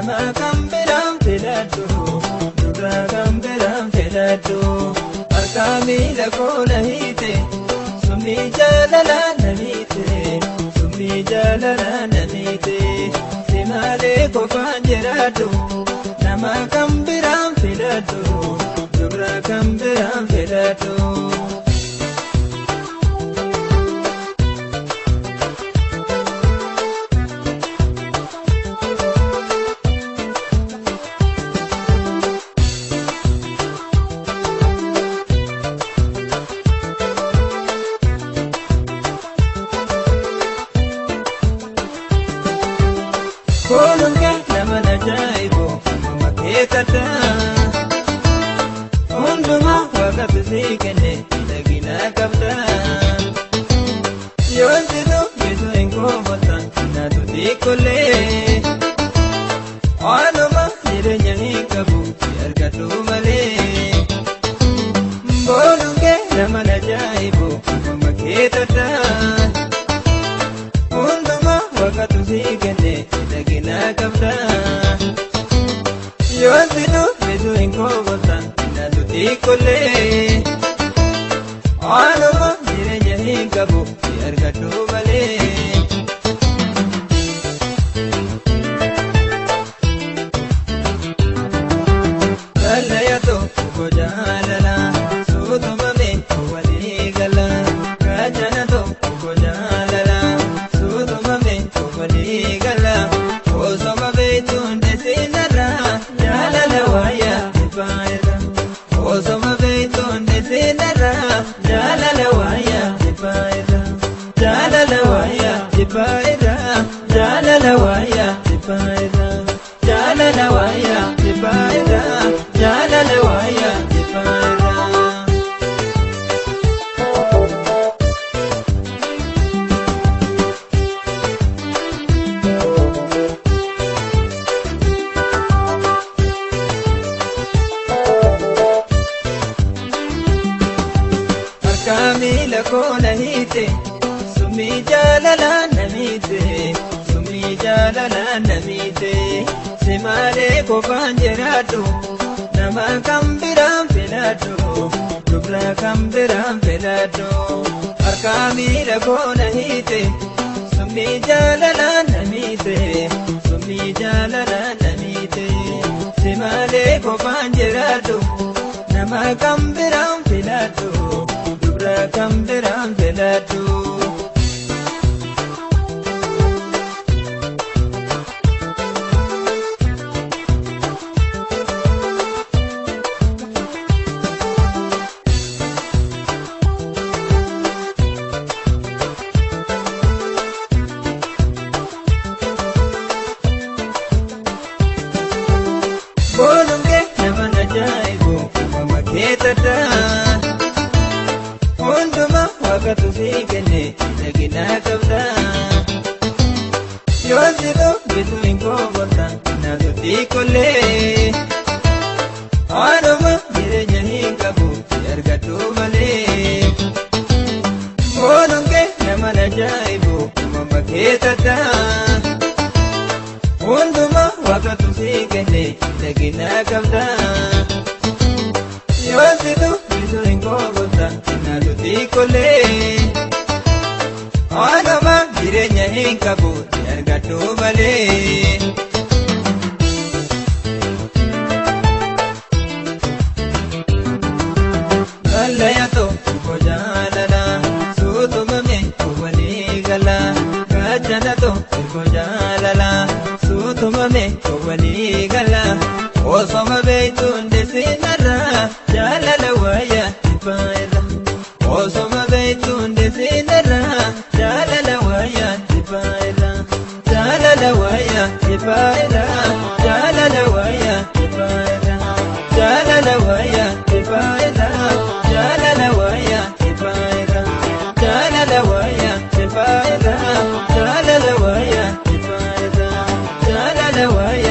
Nama kan biraan filadhu, dubra kan biraan filadhu. Harka miila koo na hiite, summii jaalalaa na miite, summii jaalalaa na miite. Si malee qofaan jiraadhu, nama kan biraan filadhu, dubra kan biraan filadhu. Kooluun kee nama ajaa'ibu uumama kee taddaa. Hundumaa waaqatu sii kenne miidhagina qabda. Yoon si dubbisu hin koofata naatu xiqqollee. Waanuma jireenya hin qabu si argadhu malee. Booluun kee nama ajaa'ibu uumama kee taddaa. Hundumaa waaqatu sii kenne miidhagina qabda. Yoon si dubbisu hin koofata naatu xiqqollee. Waanuma jireenya hin qabu si argadhu malee. Dallaya tokko jaalala suutumame walii gala. Gaachana tokko jaalala suutumame walii gala. Osoma beektuun desinarra jaalala waaya dhibbaa. Osoma beektuun desinarra jaalala waaya dhibbaa. Jaalala waaya dhibbaa, jaalala waaya dhibbaa. Jaalala waaya dhibbaa, jaalala waaya dhibbaa. Harka miila koo na hiite, summii jaalalaa na miite, summii jaalalaa na miite. Si malee qofaan jiraadhu, nama kan biraan filadhu, dubra kan biraan filadhu. Harka miila koo na hiite, summii jaalalaa na miite, summii jaalalaa na miite. Si malee qofaan jiraadhu, nama kan biraan filadhu, dubra kan biraan filadhu. Booluun kee nama ajaa'ibu uumama kee taddaa. Hundumaa waaqatu sii kenne miidhagina qabda. Yoon si dubbisu hin koofata naatu xiqqollee. Waanuma jireenya hin qabu si argadhu malee. Booluun kee nama ajaa'ibu uumama kee taddaa. Hundumaa waaqatu sii kenne miidhagina qabda. Yoon si dubbisu hin koofata naatu xiqqollee. Waanuma jireenya hin qabu si argadhu malee. Dallaya tokko jaalala suutumame walii gala. Gaachana tokko jaalala suutumame walii gala. Osoma beektuun desinarra jaalala waaya dhibbaa irra. Osoma beektuun desinarra jaalala waaya dhibbaa irra. Jaalala waaya dhibbaa irra, jaalala waaya dhibbaa irra. Jaalala waaya dhibbaa irra, jaalala waaya dhibbaa irra. Jaalala waaya dhibbaa irra, jaalala waaya dhibbaa irra. Jaalala waaya.